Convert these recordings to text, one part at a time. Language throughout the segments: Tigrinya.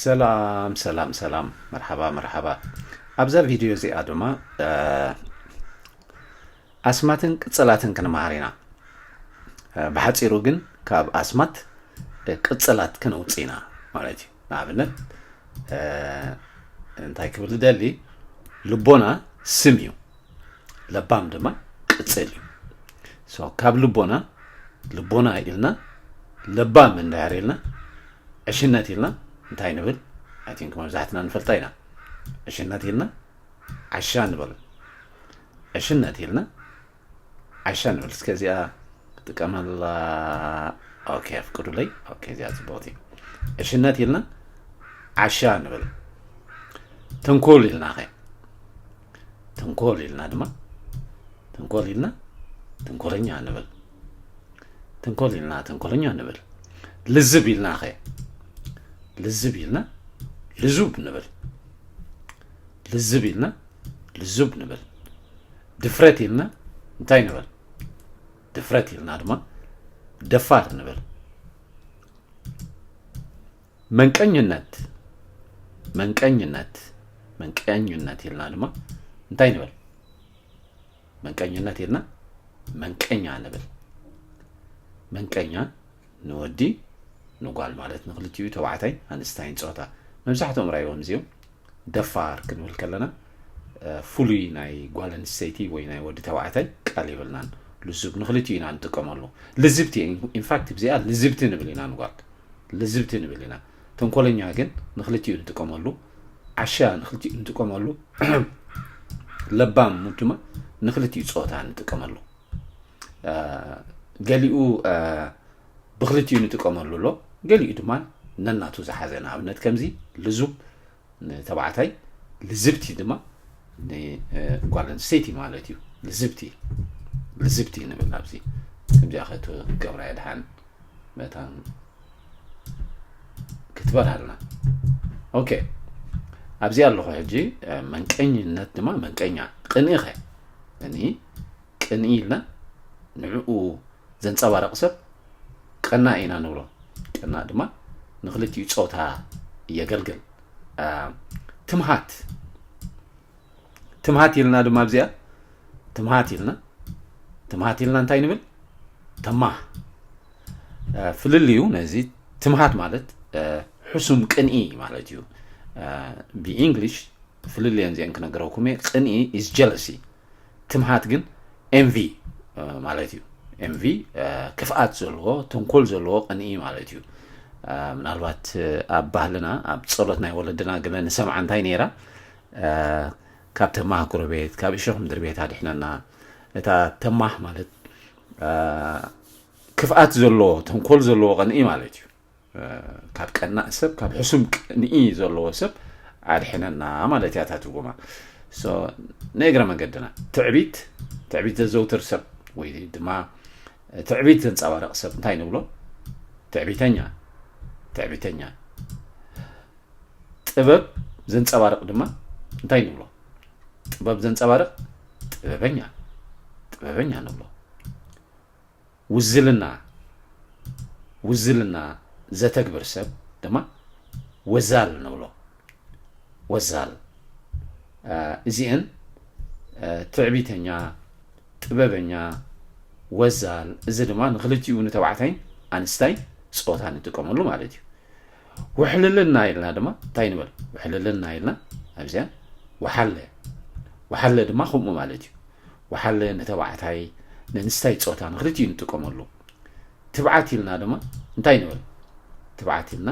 ሰላም ሰላም ሰላም፣ መርሓባ መርሓባ። ኣብዛ ቪድዮ እዚኣ ድማ ኣስማትን ቅጽላትን ክንመሃር ኢና። ብሓጺሩ ግን ካብ ኣስማት ቅጽላት ክነውጽእ ኢና ማለት እዩ። ንኣብነት እንታይ ክብል ዝደሊ፣ ልቦና ስም እዩ፣ ለባም ድማ ቅጽል እዩ። ካብ ልቦና ልቦና ኢልና ለባም እንድሕር ኢልና ዕሽነት ኢልና እንታይ ንብል? I think መብዛሕትና ንፈልጣ ኢና። ዕሽነት ኢልና ዓሻ ንብል። ዕሽነት ኢልና ዓሻ ንብል። እስከ እዚኣ ክጥቀመላ። ኦኬ፣ ኣፍቅዱለይ። ኦኬ፣ እዚኣ ጽቡቕቲ። ዕሽነት ኢልና ዓሻ ንብል። ትንኩል ኢልና ኸ? ትንኮል ኢልና ድማ ትንኮል ኢልና ትንኮለኛ ንብል። ትንኮል ኢልና ትንኮለኛ ንብል። ልዝብ ኢልና ኸ? ልዝብ ኢልና ልዙብ ንብል። ልዝብ ኢልና ልዙብ ንብል። ድፍረት ኢልና እንታይ ንብል? ድፍረት ኢልና ድማ ደፋር ንብል። መንቀኝነት መንቀኝነት መንቀኝነት ኢልና ድማ እንታይ ንብል? መንቀኝነት ኢልና መንቀኛ ንብል። መንቀኛ ንወዲ ንጓል ማለት ንክልቲኡ ተባዕታይ ኣንስታይን ጾታ። መብዛሕትኦም ራይዎም እዚኦም ደፋር ክንብል ከለና ፍሉይ ናይ ጓል ኣንስተይቲ ወይ ናይ ወዲ ተባዕታይ ቃል የብልናን። ልዙብ ንክልቲኡ ኢና ንጥቀመሉ። ልዝብቲ፣ ኢንፋክት እዚኣ ልዝብቲ ንብል ኢና ንጓል። ልዝብቲ ንብል ኢና። ተንኮለኛ ግን ንክልቲኡ ንጥቀመሉ። ዓሻ ንክልቲኡ ንጥቀመሉ። ለባም ድማ ንክልቲኡ ጾታ ንጥቀመሉ። ገሊኡ ብክልቲኡ ንጥቀመሉ ኣሎ፣ ገሊኡ ድማ ነናቱ ዝሓዘ። ንኣብነት ከምዚ ልዙብ ንተባዕታይ፣ ልዝብቲ ድማ ንጓል ኣንስተይቲ ማለት እዩ። ልዝብቲ ልዝብቲ ንብል። ኣብዚ ከምዚኣ ክትገብራ እየ ድሓን መታን ክትበርሃልና። ኦኬ፣ ኣብዚ ኣለኹ ሕጂ። መንቀኝነት ድማ መንቀኛ። ቅንኢ ኸ? ቅንኢ፣ ቅንኢ ኢልና ንዕኡ ዘንጸባርቕ ሰብ ቀናእ ኢና ንብሎ። ቀናእ ድማ ንክልቲኡ ጾታ የገልግል። ትምሃት ትምሃት ኢልና ድማ ኣብዚኣ ትምሃት ኢልና ትምሃት ኢልና እንታይ ንብል? ተማህ። ፍልልዩ ነዚ ትምሃት ማለት ሕሱም ቅንኢ ማለት እዩ። ብኢንግሊሽ ፍልልየን እዚአን ክነግረኩም እየ። ቅንኢ is jealousy። ትምሃት ግን ኤንቪ ማለት እዩ። ኤንቪ ክፍኣት ዘለዎ፣ ተንኮል ዘለዎ ቅንኢ ማለት እዩ። ምናልባት ኣብ ባህልና፣ ኣብ ጸሎት ናይ ወለድና ገለ ንሰምዓ እንታይ ነይራ? ካብ ተማህ ጎረቤት፣ ካብ እሾኽ ምድሪ ቤት ኣድሕነና። እታ ተማህ ማለት ክፍኣት ዘለዎ፣ ተንኮል ዘለዎ ቅንኢ ማለት እዩ። ካብ ቀናእ ሰብ፣ ካብ ሕሱም ቅንኢ ዘለዎ ሰብ ኣድሕነና ማለት እያ እታ ትርጉማ። ንእግረ መንገድና ትዕቢት፣ ትዕቢት ዘዘውትር ሰብ ወይ ድማ ትዕቢት ዘንጸባርቕ ሰብ እንታይ ንብሎ? ትዕቢተኛ። ትዕቢተኛ። ጥበብ ዘንጸባርቕ ድማ እንታይ ንብሎ? ጥበብ ዘንጸባርቕ ጥበበኛ። ጥበበኛ ንብሎ። ውዝልና ውዝልና ዘተግብር ሰብ ድማ ወዛል ንብሎ። ወዛል። እዚአን ትዕቢተኛ፣ ጥበበኛ፣ ወዛል፣ እዚ ድማ ንክልቲኡ ንተባዕታይን ኣንስታይ ጾታ ንጥቀመሉ ማለት እዩ። ውሕልልና ኢልና ድማ እንታይ ንበል? ውሕልልና ኢልና ኣብዚኣ ወሓለ። ወሓለ ድማ ከምኡ ማለት እዩ። ወሓለ ንተባዕታይ ንንስታይ ጾታ ንክልቲኡ ንጥቀመሉ። ትብዓት ኢልና ድማ እንታይ ንበል? ትብዓት ኢልና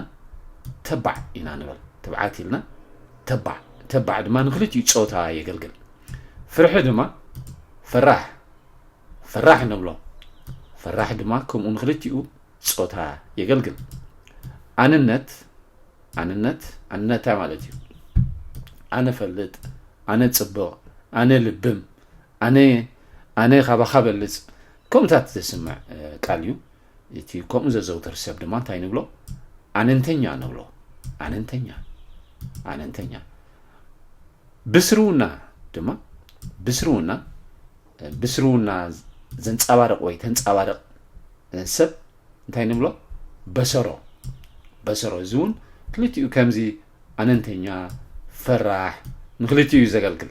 ተባዕ ኢና ንበል። ትብዓት ኢልና ተባዕ። ተባዕ ድማ ንክልቲኡ ጾታ የገልግል። ፍርሒ ድማ ፈራሕ፣ ፈራሕ ንብሎ። ፈራሕ ድማ ከምኡ ንክልቲኡ ጾታ የገልግል። ኣንነት፣ ኣንነት፣ ኣንነት እንታይ ማለት እዩ? ኣነ ፈልጥ፣ ኣነ ጽብቕ፣ ኣነ ልብም፣ ኣነ፣ ኣነ ካባኻ በልጽ፣ ከምኡታት ዘስምዕ ቃል እዩ። እቲ ከምኡ ዘዘውትር ሰብ ድማ እንታይ ንብሎ? ኣነንተኛ ንብሎ። ኣነንተኛ፣ ኣነንተኛ። ብስርውና ድማ፣ ብስርውና፣ ብስርውና ዘንጸባርቕ ወይ ተንጸባርቕ ሰብ እንታይ ንብሎ? በሰሮ። በሰሮ፣ እዚ እውን ክልቲኡ ከምዚ ኣነንተኛ፣ ፈራሕ፣ ንክልቲኡ እዩ ዘገልግል።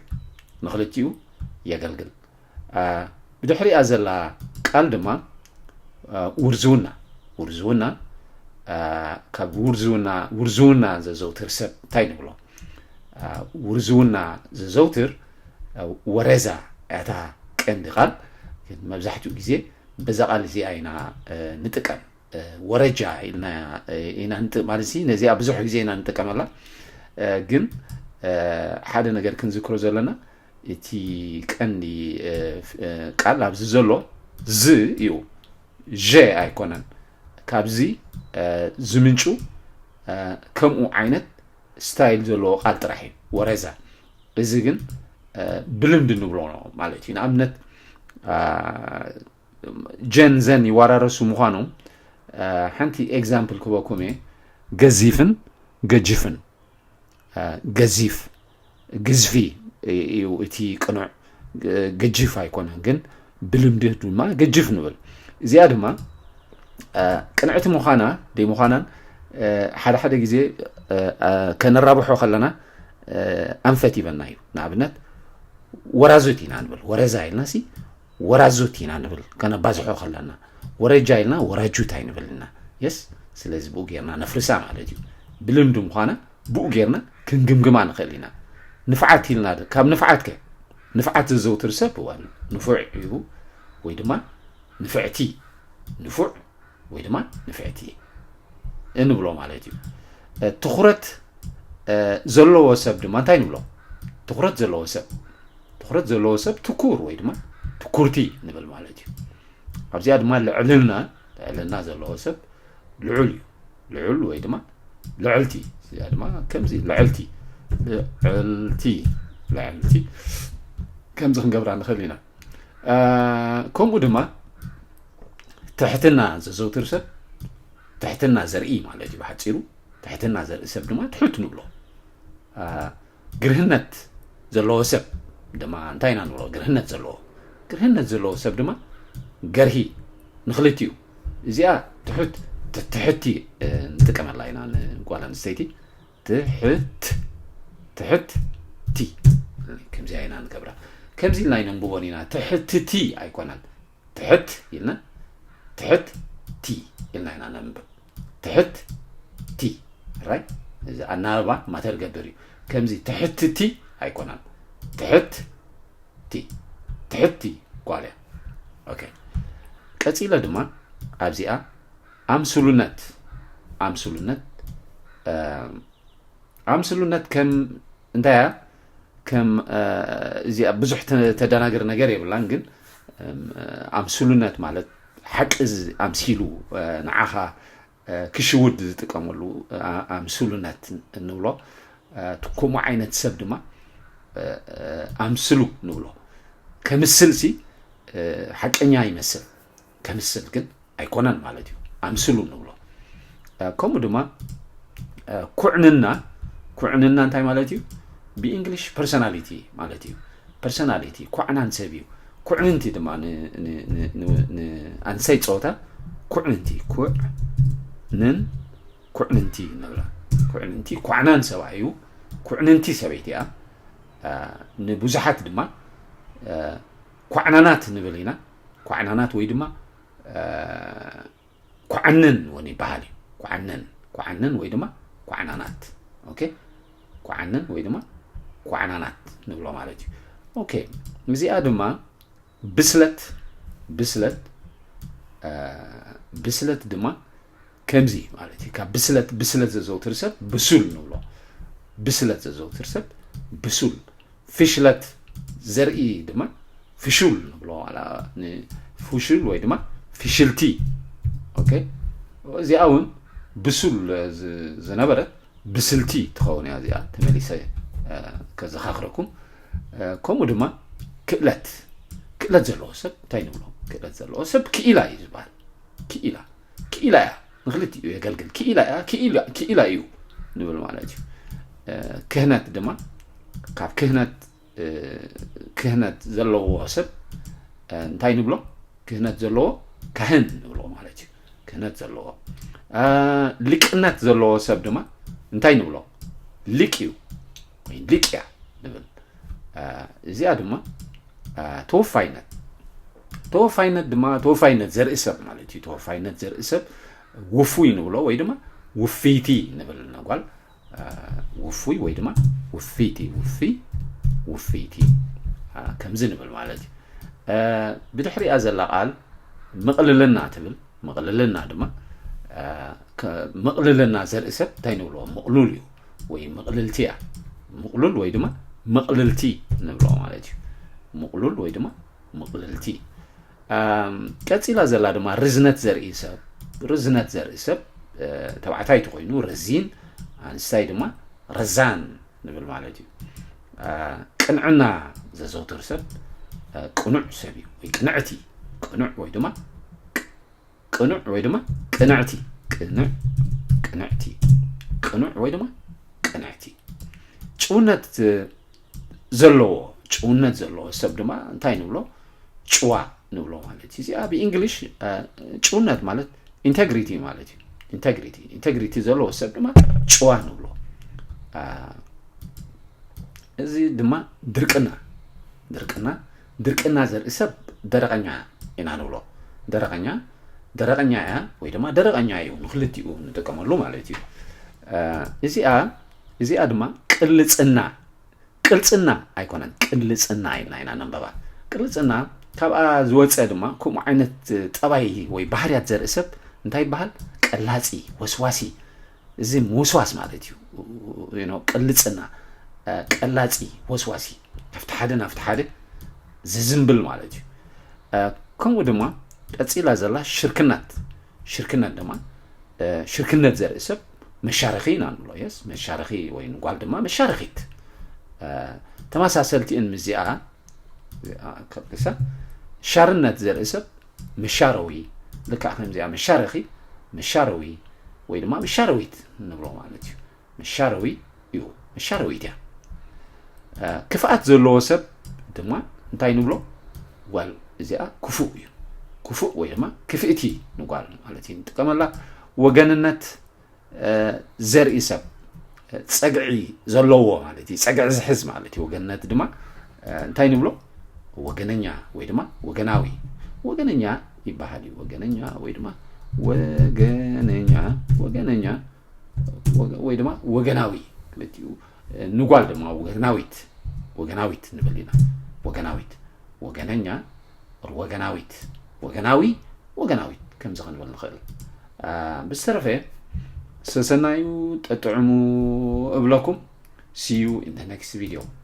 ንክልቲኡ የገልግል። ብድሕሪኣ ዘላ ቃል ድማ ውርዝውና። ውርዝውና ካብ ውርዝውና ውርዝውና ዘዘውትር ሰብ እንታይ ንብሎ? ውርዝውና ዘዘውትር ወረዛ እታ ቀንዲ ቃል። መብዛሕትኡ ግዜ በዛ ቃል እዚኣ ኢና ንጥቀም። ወረጃ ኢልና ኢና ንጥ ማለት ነዚኣ ብዙሕ ግዜ ኢና ንጥቀመላ። ግን ሓደ ነገር ክንዝክሮ ዘለና፣ እቲ ቀንዲ ቃል ኣብዚ ዘሎ ዝ እዩ። ዠ ኣይኮነን። ካብዚ ዝምንጩ ከምኡ ዓይነት ስታይል ዘለዎ ቃል ጥራሕ እዩ፣ ወረዛ። እዚ ግን ብልምዲ ንብሎ ማለት እዩ። ንኣብነት ጀን ዘን ይወራረሱ ምዃኖም ሓንቲ ኤግዛምፕል ክበኩም እየ። ገዚፍን ገጅፍን። ገዚፍ፣ ግዝፊ እዩ እቲ ቅኑዕ። ገጅፍ ኣይኮነን ግን ብልምዲ ድማ ገጅፍ ንብል። እዚኣ ድማ ቅንዕቲ ምዃና ደይ ምዃናን ሓደ ሓደ ግዜ ከነራብሖ ከለና ኣንፈት ይበና እዩ። ንኣብነት ወራዙት ኢና ንብል፣ ወረዛ ኢልና ሲ ወራዙት ኢና ንብል ከነባዝሖ ከለና። ወረጃ ኢልና ወራጁት ኣይንብል ኢና። የስ ስለዚ ብኡ ጌርና ነፍርሳ ማለት እዩ። ብልምዲ ምዃና ብኡ ጌርና ክንግምግማ ንኽእል ኢና። ንፍዓት ኢልና ካብ ንፍዓት ከ ንፍዓት ዘዘውትር ሰብ እዋ ንፉዕ እዩ ወይ ድማ ንፍዕቲ፣ ንፉዕ ወይ ድማ ንፍዕቲ እንብሎ ማለት እዩ። ትኹረት ዘለዎ ሰብ ድማ እንታይ ንብሎ? ትኹረት ዘለዎ ሰብ፣ ትኹረት ዘለዎ ሰብ ትኩር ወይ ድማ ትኩርቲ ንብል ማለት እዩ። ኣብዚኣ ድማ ልዕልና፣ ልዕልና ዘለዎ ሰብ ልዑል እዩ። ልዑል ወይ ድማ ልዕልቲ፣ እዚኣ ድማ ከምዚ ልዕልቲ፣ ልዕልቲ፣ ልዕልቲ ከምዚ ክንገብራ ንኽእል ኢና። ከምኡ ድማ ትሕትና ዘዘውትር ሰብ ትሕትና ዘርኢ ማለት እዩ። ብሓፂሩ ትሕትና ዘርኢ ሰብ ድማ ትሑት ንብሎ። ግርህነት ዘለዎ ሰብ ድማ እንታይ ኢና ንብሎ? ግርህነት ዘለዎ፣ ግርህነት ዘለዎ ሰብ ድማ ገርሂ ንኽልቲኡ። እዚኣ ትሑት፣ ትሕቲ ንጥቀመላ ኢና ንጓል ኣንስተይቲ። ትሕት፣ ትሕት ቲ ከምዚኣ ኢና ንገብራ። ከምዚ ኢልና ኣይነንብቦን ኢና። ትሕትቲ ኣይኮነን። ትሕት ኢልና ትሕት ቲ ኢልና ኢና ነንብብ። ትሕት ቲ ራይ እዚ ኣናባባ ማተር ገብር እዩ። ከምዚ ትሕት ቲ ኣይኮነን። ትሕት ቲ ትሕት ቲ ጓል እያ። ኦኬ ቀጺለ ድማ ኣብዚኣ ኣምስሉነት ኣምስሉነት ኣምስሉነት ከም እንታይ እያ? ከም እዚኣ ብዙሕ ተደናግር ነገር የብላን፣ ግን ኣምስሉነት ማለት ሓቂ ኣምሲሉ ንዓኻ ክሽውድ ዝጥቀመሉ ኣምስሉነት እንብሎ። ከምኡ ዓይነት ሰብ ድማ ኣምስሉ ንብሎ። ከምስል ሲ ሓቀኛ ይመስል፣ ከምስል ግን ኣይኮነን ማለት እዩ። ኣምስሉ ንብሎ። ከምኡ ድማ ኩዕንና፣ ኩዕንና እንታይ ማለት እዩ? ብእንግሊሽ ፐርሶናሊቲ ማለት እዩ። ፐርሶናሊቲ ኩዕናን ሰብ እዩ። ኩዕንንቲ ድማ ንኣንሰይ ፆታ ኩዕንንቲ፣ ኩዕንን ኩዕንንቲ ንብላ። ኩዕንንቲ ኩዕናን ሰብኣይ እዩ። ኩዕንንቲ ሰበይቲ እያ። ንብዙሓት ድማ ኳዕናናት ንብል ኢና። ኳዕናናት ወይ ድማ ኳዕንን እውን ይበሃል እዩ። ኳዕንን፣ ኳዕንን ወይ ድማ ኳዕናናት። ኦኬ፣ ኳዕንን ወይ ድማ ኳዕናናት ንብሎ ማለት እዩ። ኦኬ፣ እዚኣ ድማ ብስለት፣ ብስለት፣ ብስለት ድማ ከምዚ ማለት እዩ። ካብ ብስለት፣ ብስለት ዘዘውትር ሰብ ብሱል ንብሎ። ብስለት ዘዘውትር ሰብ ብሱል። ፍሽለት ዘርኢ ድማ ፍሹል ንብሎ። ዋላ ፍሹል ወይ ድማ ፍሽልቲ። ኦኬ፣ እዚኣ እውን ብሱል ዝነበረት ብስልቲ ትኸውን እያ። እዚኣ ተመሊሰ ከዘኻኽረኩም። ከምኡ ድማ ክእለት፣ ክእለት ዘለዎ ሰብ እንታይ ንብሎ? ክእለት ዘለዎ ሰብ ክኢላ እዩ ዝበሃል። ክኢላ፣ ክኢላ እያ፣ ንክልቲኡ የገልግል። ክኢላ እያ፣ ክኢላ እዩ ንብል ማለት እዩ። ክህነት ድማ ካብ ክህነት ክህነት ዘለዎ ሰብ እንታይ ንብሎ? ክህነት ዘለዎ ካህን ንብሎ ማለት እዩ። ክህነት ዘለዎ። ሊቅነት ዘለዎ ሰብ ድማ እንታይ ንብሎ? ሊቅ እዩ ወይ ሊቅ እያ ንብል። እዚኣ ድማ ተወፋይነት፣ ተወፋይነት ድማ ተወፋይነት ዘርኢ ሰብ ማለት እዩ። ተወፋይነት ዘርኢ ሰብ ውፉይ ንብሎ ወይ ድማ ውፍይቲ ንብል። ነጓል ውፉይ ወይ ድማ ውፍይቲ፣ ውፍይ፣ ውፍይቲ ከምዚ ንብል ማለት እዩ። ብድሕሪኣ ዘላ ቃል ምቕልልና ትብል። ምቕልልና ድማ ምቕልልና ዘርኢ ሰብ እንታይ ንብሎ? ምቕሉል እዩ ወይ ምቕልልቲ እያ። ምቕሉል ወይ ድማ ምቕልልቲ ንብሎ ማለት እዩ። ምቕሉል ወይ ድማ ምቕልልቲ። ቀፂላ ዘላ ድማ ርዝነት ዘርኢ ሰብ። ርዝነት ዘርኢ ሰብ ተባዕታይ ተኮይኑ ረዚን፣ ኣንስታይ ድማ ረዛን ንብል ማለት እዩ። ቅንዕና ዘዘውትር ሰብ ቅኑዕ ሰብ እዩ ወይ ቅንዕቲ። ቅኑዕ ወይ ድማ ቅኑዕ ወይ ድማ ቅንዕቲ። ቅንዕ ቅንዕቲ። ቅኑዕ ወይ ድማ ቅንዕቲ። ጭውነት ዘለዎ፣ ጭውነት ዘለዎ ሰብ ድማ እንታይ ንብሎ? ጭዋ ንብሎ ማለት እዩ። እዚኣ ብእንግሊሽ ጭውነት ማለት ኢንቴግሪቲ ማለት እዩ። ኢንቴግሪቲ፣ ኢንቴግሪቲ ዘለዎ ሰብ ድማ ጭዋ ንብሎ። እዚ ድማ ድርቅና፣ ድርቅና፣ ድርቅና ዘርኢ ሰብ ደረቐኛ ኢና ንብሎ። ደረቐኛ፣ ደረቐኛ እያ ወይ ድማ ደረቐኛ እዩ፣ ንክልቲኡ ንጥቀመሉ ማለት እዩ። እዚኣ፣ እዚኣ ድማ ቅልፅና፣ ቅልፅና ኣይኮነን፣ ቅልፅና ኢልና ኢና ነንበባ። ቅልፅና ካብኣ ዝወፀ ድማ ከምኡ ዓይነት ጠባይ ወይ ባህርያት ዘርኢ ሰብ እንታይ ይበሃል? ቀላፂ፣ ወስዋሲ። እዚ ምውስዋስ ማለት እዩ። ቅልፅና፣ ቀላፂ፣ ወስዋሲ፣ ካብቲ ሓደ ናብቲ ሓደ ዝዝንብል ማለት እዩ። ከምኡ ድማ ቀፂላ ዘላ ሽርክነት። ሽርክነት ድማ ሽርክነት ዘርኢ ሰብ መሻረኺ ኢና ንብሎ። የስ፣ መሻረኺ ወይ ንጓል ድማ መሻረኺት። ተመሳሰልቲእን ምስዚኣ ከጥቅሳ፣ ሻርነት ዘርኢ ሰብ መሻረዊ፣ ልክዕ ከምዚኣ መሻረኺ፣ መሻረዊ ወይ ድማ መሻረዊት ንብሎ ማለት እዩ። መሻረዊ እዩ፣ መሻረዊት እያ። ክፍኣት ዘለዎ ሰብ ድማ እንታይ ንብሎ? ጓል እዚኣ ክፉእ እዩ። ክፉእ ወይ ድማ ክፍእቲ ንጓል ማለት እዩ ንጥቀመላ። ወገንነት ዘርኢ ሰብ፣ ጸግዒ ዘለዎ ማለት እዩ። ጸግዒ ዝሕዝ ማለት እዩ። ወገንነት ድማ እንታይ ንብሎ? ወገነኛ ወይ ድማ ወገናዊ። ወገነኛ ይበሃል እዩ። ወገነኛ ወይ ድማ ወገነኛ፣ ወገነኛ ወይ ድማ ወገናዊ ክልቲኡ። ንጓል ድማ ወገናዊት፣ ወገናዊት ንብል ኢና። ወገናዊት፣ ወገነኛ፣ ወገናዊት፣ ወገናዊ፣ ወገናዊት ከምዚ ክንብል ንኽእል። ብዝተረፈ ሰሰናዩ ጠጥዕሙ እብለኩም። See you in the next video.